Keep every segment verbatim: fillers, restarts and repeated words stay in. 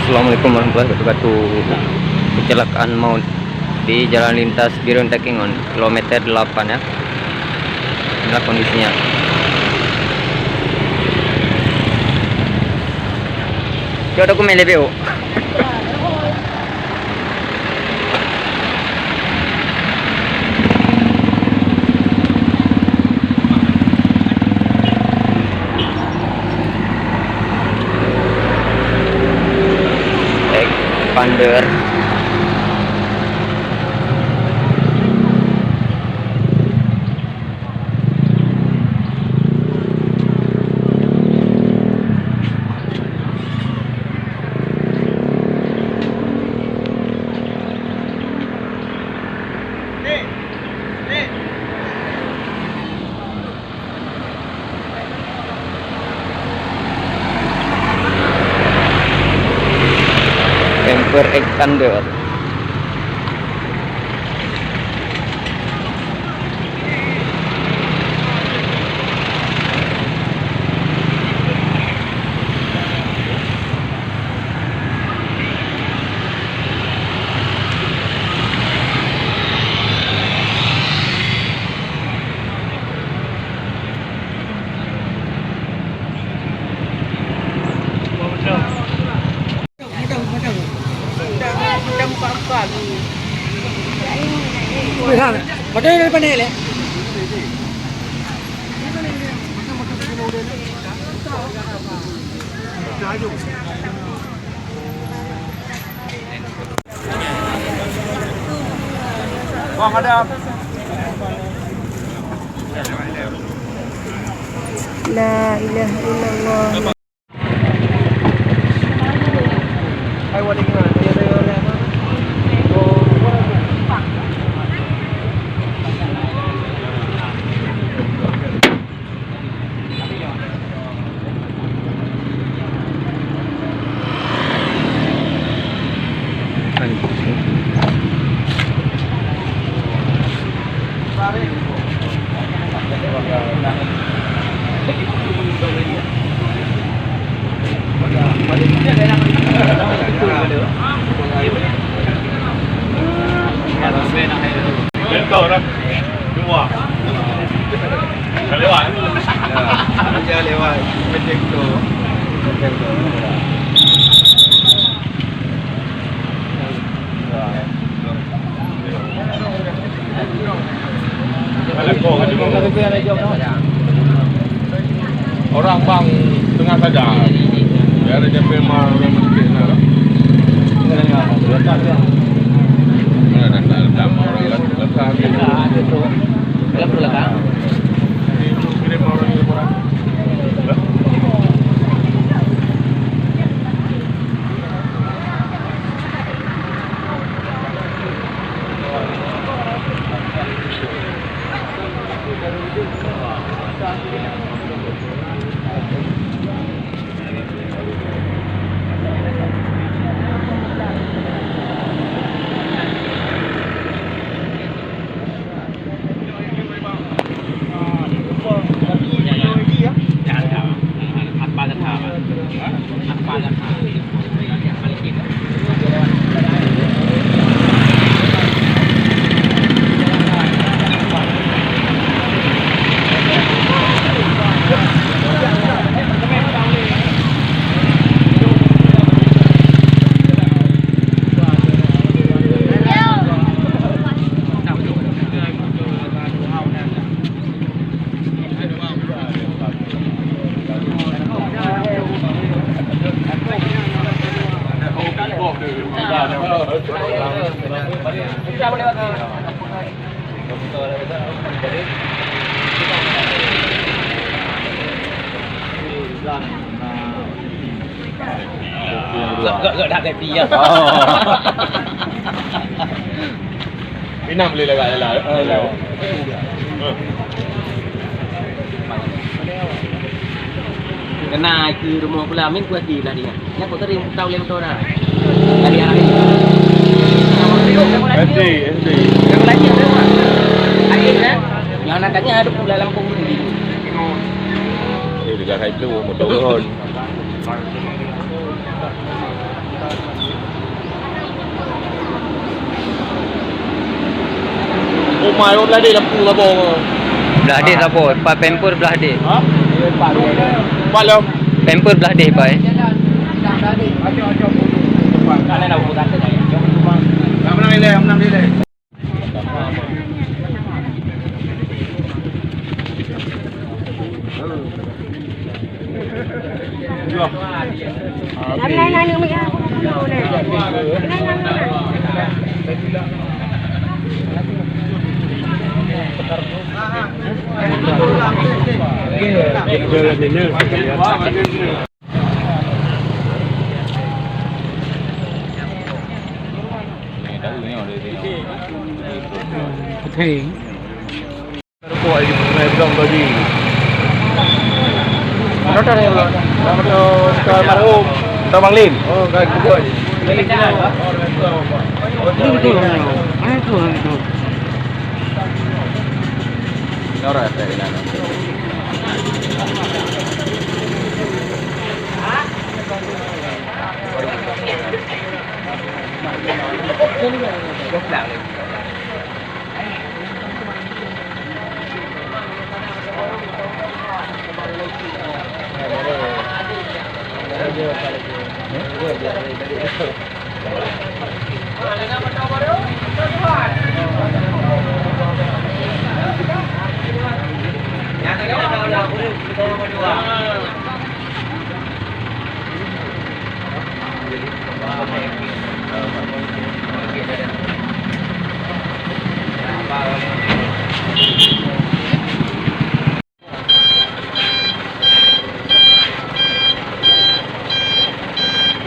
Assalamualaikum warahmatullahi wabarakatuh. Kecelakaan maut di jalan lintas Bireuen Takengon, kilometer delapan, ya. Inilah kondisinya. Cok dokumen lebih, oh. Expander. Camper Expander. La ilaha illallah. Bentar dah. Dua. Dah lewat. Ya, dah lewat. Macam tu. Macam tu. Orang bang tengah saja. Ya, ada jampi mah orang masjid nak. Mana dah tak letak mah orang letak. Dalam tu letak. Itu kirim orang ni orang. Gak, gak, gak dah happy ya. Inam boleh lagak jalan. Ah, ya. Hmm. Keunan keu rumoh pula, min kuati belah dia. Nyan kok tadi tau lé moto dah. Tadi arah ni. S D, S D. Yang nak tanya ada pula lampu ni. Eh, dekat side tu, motor hon. Oh mai, oh, belah deh lampu saboh. Belah deh saboh, pat pamper belah deh. Ha? Pat lom. Pamper belah deh, pai.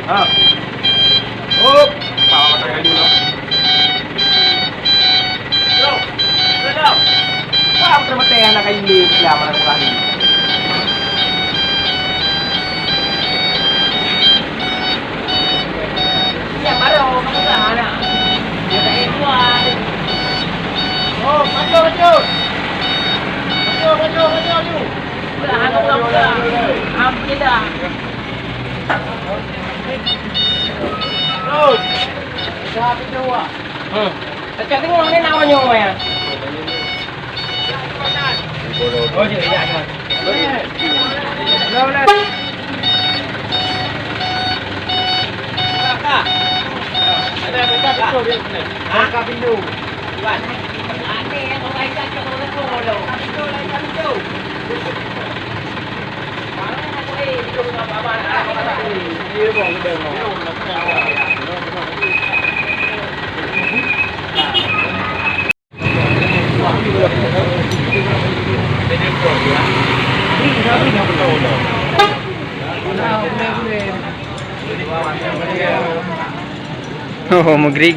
Ha. Hop. Bawa mata kayu lah. Yo. Yo, yo. Wah, betul-betul anak kayu ni, Islam, anak Quran ni. Yang baru, kamu dah anak. Dia tak ada dua. Oh, maju, maju. Maju, maju, maju, maju. Udah, anak udah, udah. Hampir dah. Terus. Dah, pintu, wah. Hmm. Teuka tengok ni nak banyak, ya. Oh, ya, ya, ya. Boleh, boleh. Ada, ada, ada. Ha? Buka pintu. Tuan. Ada yang orang ikat ke orang tu, orang. Pintu, lain pintu. Oh, meugrib.